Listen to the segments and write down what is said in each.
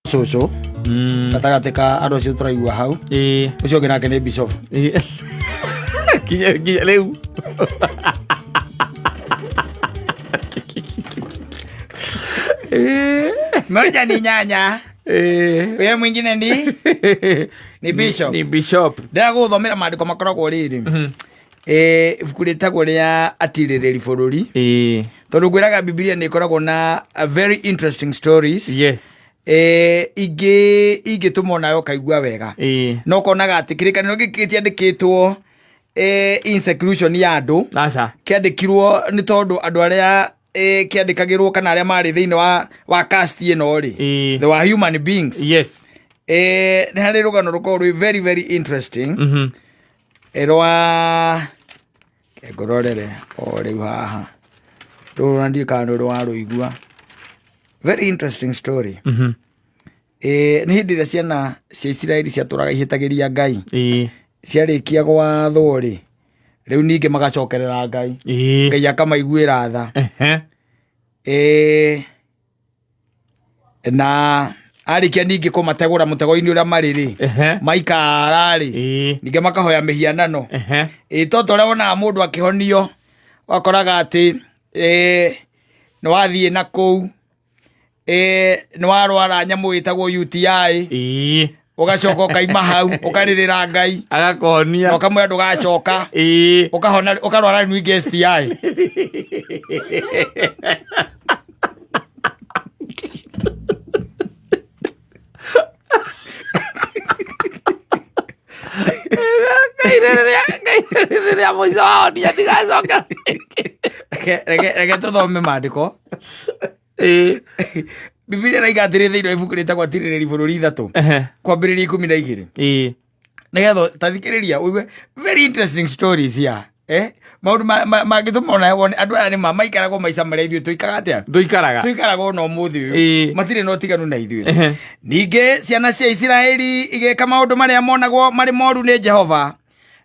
Cũcũ gatagatĩ ka andũ acio tũraigua hau. Ũcio ũngĩ nake nĩ bishop. Nginya nginya rĩu. Moja ni nyanya, huyo mwingine ni bishop. Ni bishop. Ndĩrenda gũgũthomera maandĩko makoragwo rĩrĩ, ibuku rĩtagwo rĩa atirĩrĩri bũrũri, tondũ ngwĩraga Bibilia nĩ ĩkoragwo na a very interesting stories. Ingĩ ingĩtũma onawe ũkaigua wega, no ũkonaga atĩ kĩrĩkanĩro gĩkĩ gĩtiandĩkĩtwo in seclusion ya andũ. Aca. Kĩandĩkirwo nĩ tondũ andũ arĩa kĩandĩkagĩrwo kana arĩa marĩ thĩinĩ wa cast ĩno rĩ, they were human beings. Nĩ harĩ rũgano rũkoragwo rwĩ very very interesting, rwa ngũrorere o rĩu haha rũrũ, na ndiũĩ kana nĩ ũrĩ warũigua. Very interesting story. Nĩ hĩndĩ ĩrĩa ciana cia Isiraeli ciatũraga ihĩtagĩria Ngai, ciarĩkia gwathwo rĩ, rĩu ningĩ magacokerera Ngai, Ngai akamaiguĩra tha. Na arĩkia ningĩ kũmategũra mũtego-inĩ ũrĩa marĩ rĩ, maikara rĩ, ningĩ makahoya mĩhianano. To ta ũrĩa wonaga mũndũ akĩhonio, wakoraga atĩ nĩ wathiĩ na kũu, nĩ warwara nyamũ ĩtagwo UTI, ũgacoka ũkaima hau ũkarĩrĩra Ngai, Agakonia. Na ũkamwĩra ndũgacoka. Ũkahona, ũkarwara rĩu ingĩ STI. Rĩrĩa mũico wahonia ndigacoka. Reke tũthome maandĩko. Bibilia ĩraiga atĩrĩ thĩinĩ wa ibuku rĩtagwo Atirĩrĩri Bũrũri 3, kwambĩrĩria 12, nĩgetha tathikĩrĩria ũigue very interesting stories ya maũndũ mangĩtũma ona wone andũ aya nĩ ma maikaragwo maica marĩa ithuĩ tũikaraga atĩa. Tũikaraga. Tũikaraga ona ũmũthĩ ũyũ. Matirĩ na ũtiganu na ithuĩ. Ningĩ ciana cia Isiraeli igĩka maũndũ marĩa monagwo marĩ moru nĩ Jehova.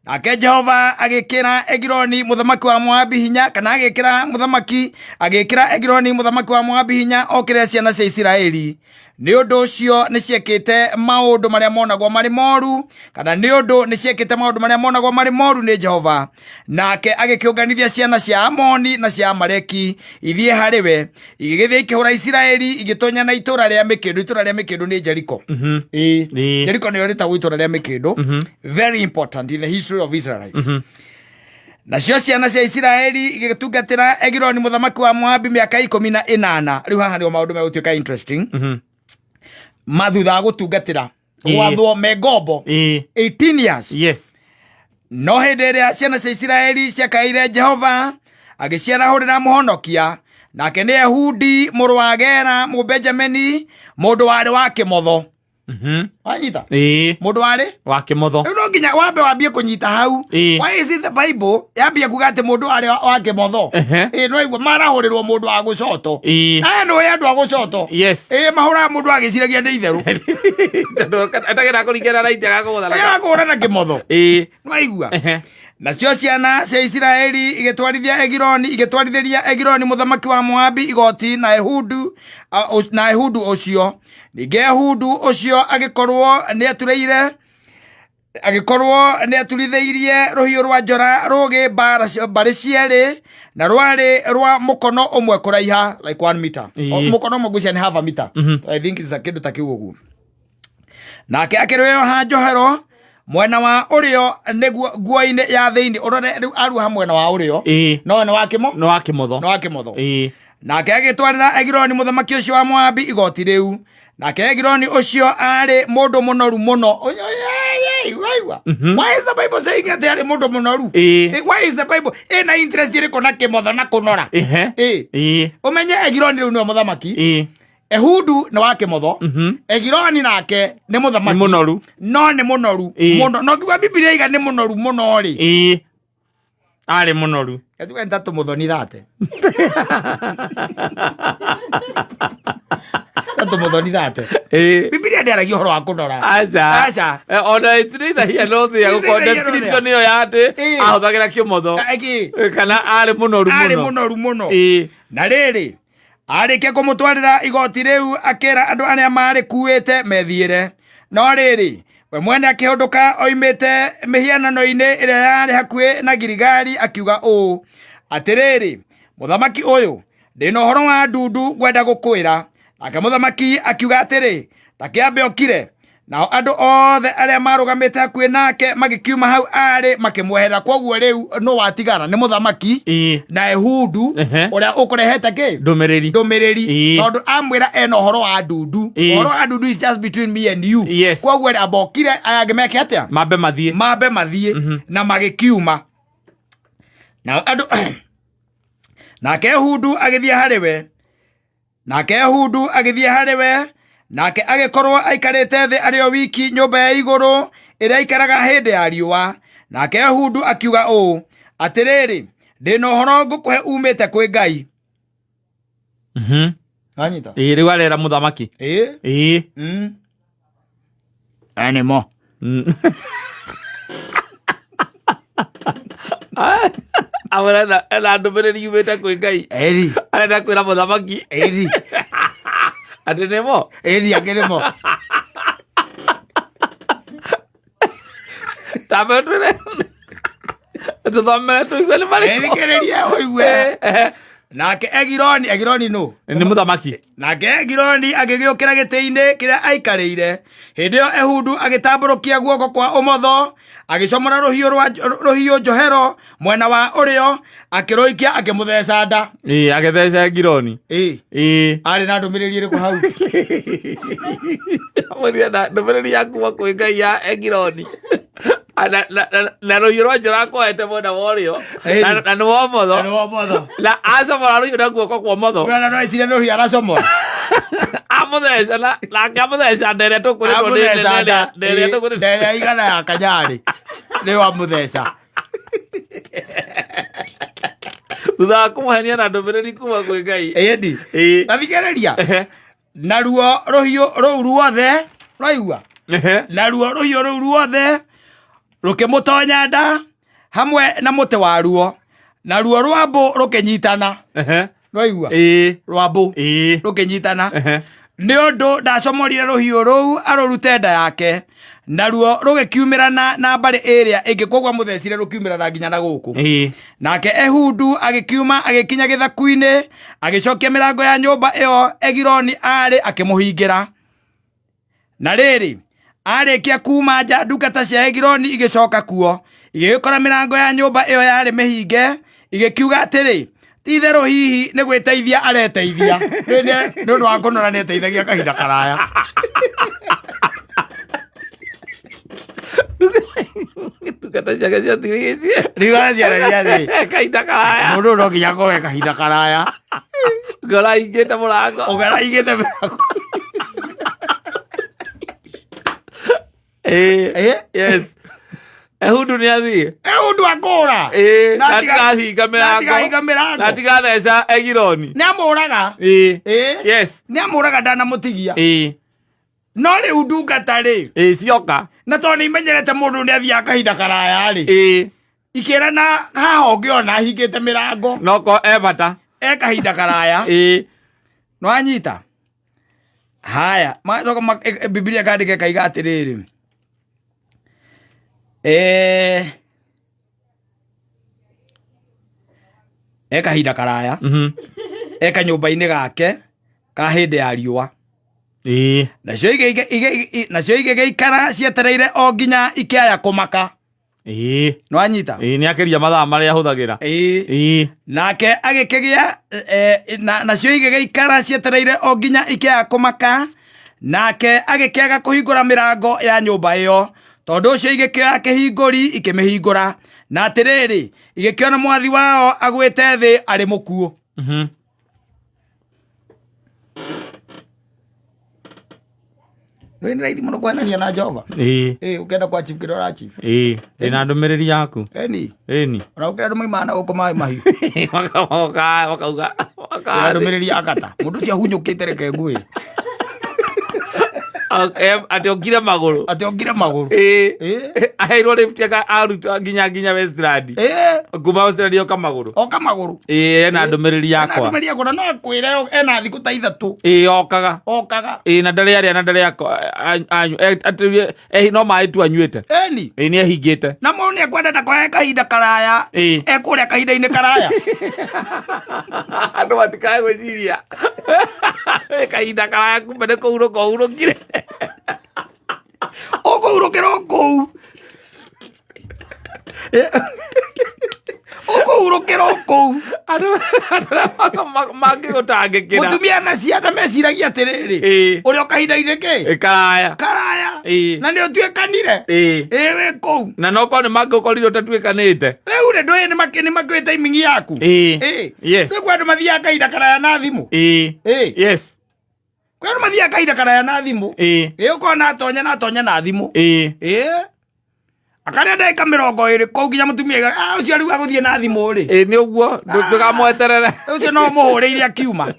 Nake Jehova agĩkĩra Egiloni mũthamaki wa Moabi hinya, kana agĩkĩra mũthamaki, agĩkĩra Egiloni mũthamaki wa Moabi hinya okĩrĩre ciana cia Isiraeli. Nĩ ũndũ ũcio nĩ ciekĩte maũndũ marĩa monagwo marĩ moru, kana nĩ ũndũ nĩ ciekĩte maũndũ marĩa monagwo marĩ moru nĩ Jehova. Nake agĩkĩũnganithia ciana cia Amoni na cia Amaleki ithiĩ harĩ we, igĩgĩthiĩ ikĩhũra Isiraeli, igĩtonya na itũũra rĩa mĩkĩndũ. Itũũra rĩa mĩkĩndũ nĩ Jeriko. Jeriko nĩyo rĩtagwo itũũra rĩa mĩkĩndũ, very important in the history of Israelites. Nacio ciana cia Isiraeli igĩtungatĩra Egiloni mũthamaki wa Moabi mĩaka 18. Rĩu haha nĩho maũndũ megũtuĩka interesting. Ma thutha wa gũtungatĩra, gwathwo me ngombo 18 years. No hĩndĩ ĩrĩa ciana cia Isiraeli ciakaĩire Jehova, agĩciarahũrĩra mũhonokia, nake nĩ Ehudi mũrũ wa Gera Mũbenjamini, mũndũ warĩ wa kĩmotho. Wanyita? Mũndũ warĩ wa kĩmotho. Rĩu no nginya wambe wambie kũnyita hau. Why is it the Bible yambie kuga atĩ mũndũ warĩ wa kĩmotho? No igua marahũrĩrwo mũndũ wa gũcoto. Aya nĩ andũ a gũcoto. Mahũraga mũndũ agĩciragia nĩ itherũ. Tondũ etagĩra kũringana na itega kũgũtha na Akũhũra na kĩmotho. Nĩwaigua? Nacio ciana cia Isiraeli igĩtwarithia Egiloni, igĩtwarithĩria Egiloni mũthamaki wa Moabi igoti na Ehudu, na Ehudu ũcio. Ningĩ Ehudu ũcio agĩkorwo nĩaturĩire, agĩkorwo nĩaturithĩirie rũhiũ rwa njora rũgĩ mbara mbarĩ cierĩ, na rwarĩ rwa mũkono ũmwe kũraiha, like 1 meter. Mũkono ũmwe ngwĩciria nĩ half a meter. I think it's a kĩndũ ta kĩu ũguo. Nake akĩrĩoha njohero mwena wa ũrĩo nĩguo nguo-inĩ ya thĩinĩ. Ũrore rĩu aruha mwena wa ũrĩo. No nĩ wa kĩmo? Nĩ wa kĩmotho. Nĩ wa kĩmotho. Nake agĩtwarĩra Egiloni mũthamaki ũcio wa Moabi igoti rĩu. Nake Egiloni ũcio aarĩ mũndũ mũnoru mũno. Oi, oi, oi, oi, waigua? Why is the Bible saying atĩ aarĩ mũndũ mũnoru? Why is the Bible ĩna interest ĩrĩkũ na kĩmotho na kũnora? Ũmenye Egiloni rĩu nĩwe mũthamaki. Ehudu nĩ wa kĩmotho. Egiloni nake nĩ mũthamaki. Nĩ mũnoru. No nĩ mũnoru mũno. No ngiuga Bibilia iga nĩ mũnoru mũno rĩ. Arĩ mũnoru. Gatuga nĩ ta tũmũthoni thate. Ta tũmũthoni thate. Bibilia ndĩaragia ũhoro wa kũnora. Aca. Aca. Ona it's neither here nor there. It's Gũkorwo neither here nor description there. ĩyo ya atĩ ahũthagĩra kĩmotho. Ĩkĩ? Kana arĩ mũnoru Arĩ mũno. mũnoru mũno. Na rĩrĩ, Arĩkia kũmũtwarĩra igoti rĩu akĩra andũ arĩa maarĩkuĩte methiĩre. No rĩrĩ, we mwene akĩhũndũka oimĩte mĩhianano-inĩ ĩrĩa yarĩ hakuhĩ na Giligali akiuga ũũ, Atĩrĩrĩ, mũthamaki ũyũ, ndĩ na ũhoro wa ndundu ngwenda gũkwĩra. Nake mũthamaki akiuga atĩrĩ, Ta kĩambe ũkire. Nao andũ othe arĩa marũgamĩte hakuhĩ nake magĩkiuma hau arĩ makĩmweherera. Kwoguo rĩu nũ watigara? Nĩ mũthamaki na Ehudu ũrĩa ũkũrehete kĩ? Ndũmĩrĩri. Ndũmĩrĩri. Tondũ amwĩra ena ũhoro wa ndundu. Ũhoro wa ndundu is just between me and you. Kwoguo rĩ, amba ũkire aya angĩ meke atĩa? Mambe mathiĩ. Mambe mathiĩ. Na magĩkiuma. Nao andũ nake Ehudu agĩthiĩ harĩ we. Nake Ehudu agĩthiĩ harĩ we, nake agĩkorwo aikarĩte thĩ arĩ o wiki nyũmba ya igũrũ ĩrĩa aikaraga hĩndĩ ya riũa. Nake Ehudu akiuga ũũ, Atĩrĩrĩ, ndĩ na ũhoro ngũkũhe uumĩte kwĩ Ngai. Wanyita? Ĩĩ, rĩu arera mũthamaki. Ĩĩ. Ĩĩ. Aya nĩmo. Amwĩra ena ndũmĩrĩri yumĩte kwĩ Ngai. Eri. Arenda kwĩra mũthamaki. Eri. Atĩ nĩmo. Eri angĩ nĩmo. Tambe twĩre. Tũthomere tũigue nĩ marĩkũ. Thikĩrĩria ũigue. Nake Egiloni, Egiloni nũ? Nĩ mũthamaki. Nake Egiloni agĩgĩũkĩra gĩtĩ-inĩ kĩrĩa aikarĩire. Hĩndĩ ĩyo Ehudu agĩtambũrũkia guoko kwa ũmotho, agĩcomora rũhiũ rwa rũhiũ njohero mwena wa ũrĩo, akĩrũikia akĩmũtheca nda. Ĩĩ, agĩtheca Egiloni. Ĩĩ. Ĩĩ. Arĩ na ndũmĩrĩri ĩrĩkũ hau? Amwĩrire na ndũmĩrĩri ya kuma kwĩ Ngai ya Egiloni. Ah, na rũhiũ rwa njora akoete mwena wa ũrĩo. Ĩĩ. Na nĩ wa ũmotho. Na nĩ wa ũmotho. Na acomora rũhiũ na guoko kwa ũmotho. Wena no eciria nĩ rũhiũ aracomora. Amũtheca na nake amũtheca nda ĩrĩa tũkwĩrĩtwo nĩ Amũtheca nda. nda ĩrĩa Ĩĩ, tũkwĩrĩtwo. nda ĩrĩa igana ya kanyarĩ. Nĩ wamũtheca. Thutha wa kũmũhenia na ndũmĩrĩri kuma kwĩ Ngai. Ĩndi. Ĩĩ. Ta thikĩrĩria. Naruo rũhiũ rũu ruothe rwaigua. Naruo rũhiũ rũu ruothe rũkĩmũtonya nda hamwe na mũtĩ waruo. Naruo rwambũ rũkĩnyitana. Rwaigua? Ĩĩ. Rwambũ Ĩĩ. rũkĩnyitana. Nĩ ũndũ ndacomorire rũhiũ rũu arũrute nda yake. Naruo rũgĩkiumĩrana na mbarĩ ĩrĩa ĩngĩ koguo amũthecire rũkiumĩrana nginya na gũkũ. Ĩĩ. Nake Ehudu agĩkiuma agĩkinya gĩthaku-inĩ, agĩcokia mĩrango ya nyũmba ĩyo Egiloni aarĩ akĩmũhingĩra. Na rĩrĩ, arĩkia kuuma nja, ndungata cia Egiloni igĩcoka kuo, igĩgĩkora mĩrango ya nyũmba ĩyo yarĩ mĩhinge, igĩkiuga atĩrĩ, ti-itherũ hihi nĩ gwĩteithia areteithia. Nĩ ũndũ wa kũnora nĩ eteithagia kahinda karaya. Ndungata ciake ciatigĩtie. Ndungata ciaragia atĩrĩ, Kahinda karaya. Mũndũ ũyũ no nginya akorwo e kahinda karaya. Ngora ingĩte mũrango. Ũngara hingĩte mĩrango. Ĩĩ. Ĩĩ. Yes. Ehudu nĩ athiĩ. Ehudu akũra. Ĩĩ. Na Na tiga- tigahinga na tigahinga mĩrango. mĩrango. Na tigatheca Egiloni. Nĩ amũraga. Ĩĩ. Ĩĩ. Yes. Nĩ amũraga ndanamũtigia. Ĩĩ. No rĩu ndungata rĩ. Ĩĩ cioka. Na tondũ nĩ imenyerete mũndũ nĩ athiaga kahinda karaya rĩ. Ĩĩ. Ikĩrana haha ũngĩona hingĩte mĩrango. Noko e bata. E kahinda karaya. Ĩĩ. Nĩwanyita? Haya, magacoka Bibilia ĩkandĩka ĩkaiga atĩrĩrĩ. E kahinda karaya. E kanyũmba-inĩ gake ka hĩndĩ ya riũa. Ĩĩ. Nacio nacio igĩgĩikara cietereire o nginya ikĩaya kũmaka. Ĩĩ. Nĩwanyita? Ĩĩ, nĩ akĩria mathaa marĩa ahũthagĩra. Ĩĩ. Ĩĩ. Nake agĩkĩgĩa, nacio igĩgĩikara cietereire o nginya ikĩaga kũmaka, nake agĩkĩaga kũhingũra mĩrango ya nyũmba ĩyo. Tondũ ũcio igĩkĩoya kĩhingũri ikĩmĩhingũra, na atĩrĩrĩ, igĩkĩona mwathi wao agwĩte thĩ arĩ mũkuũ. Nĩ nĩ raithi mũno kwenania na Jehova. Ĩĩ. Ĩĩ, ũkĩenda kwa chief kĩrĩa ũra chief. Ĩĩ. Ndĩna ndũmĩrĩri yaku. Ĩni. Ĩni. Ona ũkĩra andũ moimaga na gũkũ maĩ mahiũ. Makauga. Ndĩna ndũmĩrĩri ya kata. Mũndũ ũcio ahunyũkĩte reke ngwĩre. Atĩ okire magũrũ. Atĩ okire magũrũ. Ĩĩ. Ĩĩ. Aheirwo lift arutwo nginya Westland. Ĩĩ. Kuma Westland oka magũrũ. Oka magũrũ. Ĩĩ, ena ndũmĩrĩri Ena yakwa. ndũmĩrĩri yakwa na no akwĩre ena thikũ ta 3. Ĩĩ, okaga. Okaga. Ĩĩ, na ndarĩ arĩa na ndarĩ anyua. Atĩ no maĩ tu anyuĩte. Ĩni. Ĩĩ, nĩ ehingĩte. Na mũndũ nĩ ekwenda ndakoe kahinda karaya. Ĩĩ. Ekũrĩa kahinda-inĩ karaya. Andũ matikae gwĩciria kahinda karaya kumbe nĩ kũhurũka ũhurũkire. Ũkũhurũkĩra o kũu. Ũkũhurũkĩra o kũu. Andũ arĩa mangĩgũtangĩkĩra. Mũtumia na ciana meciragia atĩrĩrĩ. Ĩĩ. Ũrĩ o kahinda-inĩ kĩ? Ĩ, karaya. Karaya. Ĩĩ. Na nĩ ũtuĩkanire. Ĩĩ. Ĩĩ wĩ kũu. Na no korwo nĩ mangĩgũkorire ũtatuĩkanĩte. Rĩu rĩ ndũĩ nĩ makĩũĩ timing yaku. Ĩĩ. Ĩĩ. Yes. Rĩu kwĩ andũ mathiaga kahinda karaya na thimũ. Ĩĩ. Ĩĩ. Yes. Kwĩ andũ mathiaga kahinda karaya na thimũ. Ĩĩ. Ĩĩ ũkona atonya na atonya na thimũ. Ĩĩ. Ĩĩ. Akarĩa ndagĩka 20 kũu nginya mũtumia aiga, "Ah, ũcio rĩu agũthiĩ na thimũ rĩ." Ĩĩ nĩ ũguo ndũkamweterere. Ũcio no ũmũhũrĩire akiuma.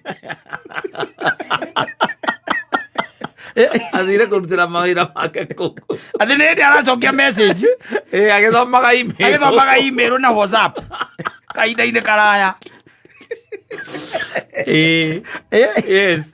Athire kũrutĩra mawĩra make kũu. Atĩ nĩ hĩndĩ aracokia message. Ĩĩ, agĩthomaga email. Agĩthomaga email na WhatsApp. Kahinda-inĩ karaya. Ĩĩ. Ĩĩ. Yes.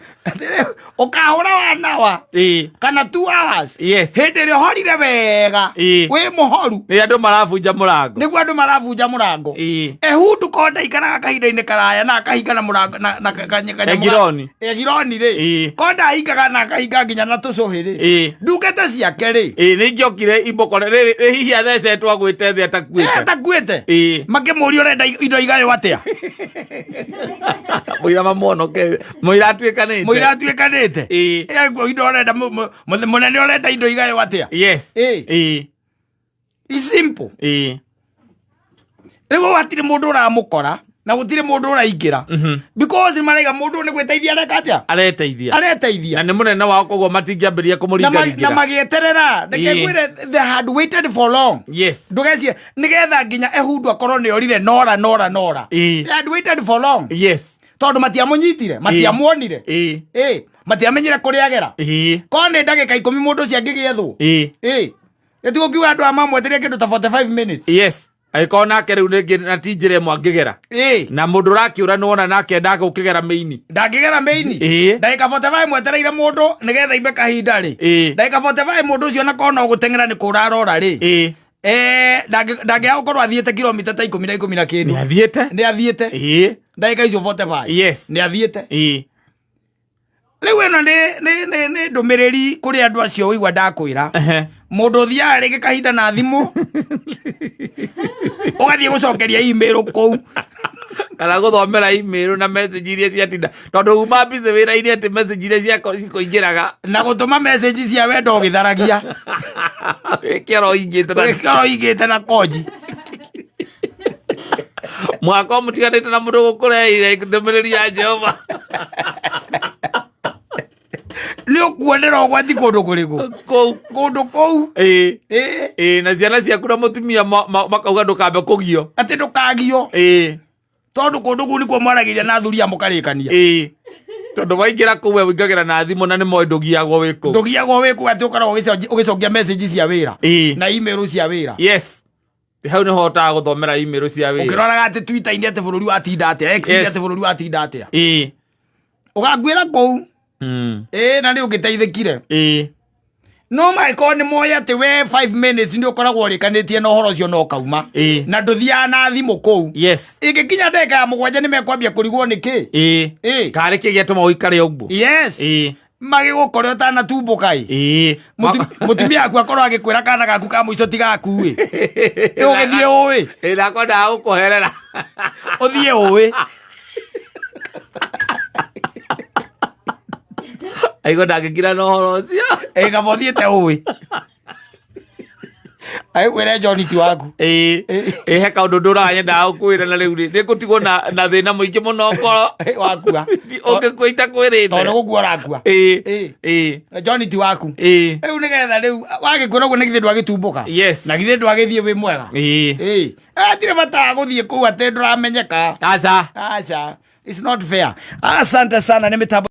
Ũkahũra 1 hour. Ĩĩ. Kana 2 hours. Yes. Hĩndĩ ĩrĩa ũhorire wega. Ĩĩ. Wĩ mũhoru. Nĩ andũ marabunja mũrango. Nĩguo andũ marabunja mũrango. Ĩĩ. Ehudu ko ndaikaraga kahinda-inĩ karaya na akahinga na mũrango na kanyamũ Egiloni. Egiloni rĩ. Ĩĩ. Ko ndahingaga na akahinga nginya na tũcũhĩ rĩ. Ĩĩ. Ndungata ciake rĩ. Ĩĩ, nĩ ingĩokire imũkore rĩrĩ hihi athecetwo agwĩte thĩ atakuĩte. Atakuĩte. Ĩĩ. Makĩmũria ũrenda indo igaywo atĩa. Mũira mamuonoke mũira atuĩkanĩte. Mũira atuĩkanĩte. Ĩĩ. Ĩ, indo ũrenda mũnene ũrenda indo igaywo atĩa. Yes. Ĩĩ. Ĩĩ. It's simple. Ĩĩ. Rĩu hatirĩ mũndũ ũramũkora na gũtirĩ mũndũ ũraingĩra. Because maraiga mũndũ nĩ gwĩteithia areka atĩa? Areteithia. Areteithia. Na nĩ mũnene wao koguo matingĩambĩrĩria Na kũmũringaringĩra. magĩeterera. Reke Ĩĩ. ngwĩre they had waited for long. Yes. Ndũgecie nĩgetha nginya Ehudu akorwo nĩ orire nora nora nora. Ĩĩ. They had waited for long. Yes. Tondũ matiamũnyitire, matiamuonire. Ĩĩ. Ĩĩ, matiamenyire kũrĩa agera. Ĩĩ. Korwo nĩ ndagĩka 10 mũndũ ũcio angĩgĩethwo. Ĩĩ. Ĩĩ. Ĩtigũkiuga andũ aya mamwetereire kĩndũ ta 45 minutes. Yes. Angĩkorwo nake rĩu rĩngĩ na ti njĩra ĩmwe angĩgera. Ĩĩ. Na mũndũ ũrakĩũra nĩ wona nake ndagũkĩgera mĩini. Ndangĩgera mĩini. Ĩĩ. Ndagĩka 45 mwetereire mũndũ nĩgetha ime kahinda rĩ. Ĩĩ. Ndagĩka 45 mũndũ ũcio onakorwo no gũteng'era nĩ kũra arora rĩ. Ĩĩ. Ndangĩaga gũkorwo athiĩte kilomita ta 10 na 10 na kĩndũ. Nĩ athiĩte. Nĩ athiĩte. Ĩĩ. Ndagĩka icio 45. Yes. Nĩ athiĩte. Ĩĩ. Rĩu ĩno nĩ ndũmĩrĩri kũrĩ andũ acio ũigua ndakwĩra. Mũndũ ũthiaga rĩngĩ kahinda na thimũ ũgathiĩ gũcokeria email kũu. Kana gũthomera email na message iria ciatinda tondũ uma busy wĩra-inĩ atĩ message iria cikũingĩraga Na gũtũma message cia wendo ũgĩtharagia. Wĩkĩra ũingĩte na Wĩkĩra ũigĩte na konji. Mwaka mũtiganĩte na mũndũ gũkũreheire ndũmĩrĩri ya Jehova. Nĩ ũkuonera ũgwati kũndũ kũrĩkũ? Kũu. Kũndũ kũu. Ĩĩ. Ĩĩ. Ĩĩ, na ciana ciaku na mũtumia makauga ndũkambe kũgio. Atĩ ndũkagio. Ĩĩ. Tondũ kũndũ kũu nĩkuo mwaragĩria na athuri a mũkarĩkania. Ĩĩ. Tondũ waingĩra kũu we ũingagĩra na thimũ na nĩ moĩ ndũgiagwo wĩ kũu. Ndũgiagwo wĩ kũu atĩ ũkoragwo ũgĩcokia message cia wĩra. Ĩĩ. Na email cia wĩra. Yes. Hau nĩho hotaga gũthomera email cia wĩra. Ũkĩroraga atĩ Twitter-inĩ atĩ bũrũri watinda atĩa, X-inĩ Yes. atĩ bũrũri watinda atĩa. Ĩĩ. Ũgakuĩra kũu. Ĩĩ, na nĩ ũngĩteithĩkire. Ĩĩ. No mangĩkorwo nĩ moĩ atĩ we 5 minutes nĩ ũkoragwo ũrĩkanĩtie na ũhoro ũcio na ũkauma. Ĩĩ. Na ndũthiaga na thimũ kũu. Yes. Ĩngĩkinya ndagĩka ya 7 nĩ mekwambia kũrigwo nĩ kĩ. Ĩĩ. Ĩĩ. Karĩ kĩ gĩatũma ũikare ũguo? Yes. Ĩĩ. Magĩgũkore ũtanatumbũka ĩ. Ĩĩ. Mũtumia waku akorwo agĩkwĩra kana gaku ka mũico ti gaku ĩ. Ĩ ũgĩthiĩ ũĩ. Ĩĩ, nakwendaga gũkũherera. Ũthiĩ ũĩ. Aigua ndangĩkira na ũhoro ũcio. Ĩ kaba ũthiĩte ũĩ. Agĩkwĩre John ti waku. Ĩĩ. Ĩ he kaũndũ ndũraga nyendaga gũkwĩra na rĩu rĩ nĩ ngũtigwo na thĩna mũingĩ mũno ngoro. Wakua. Ũngĩkua itakwĩrĩte. Tondũ gũkua ũrakua. Ĩĩ. Ĩĩ. Ĩĩ. John ti waku. Ĩĩ. Rĩu nĩgetha rĩu wagĩkwĩra ũguo nĩ githĩ ndwagĩtumbũka. Yes. Na githĩ ndwagĩthiĩ wĩ mwega. Ĩĩ. Ĩĩ. Hatirĩ bata wa gũthiĩ kũu atĩ ndũramenyeka. Aca. Aca. It's not fair. Asante sana nĩ mĩtambo.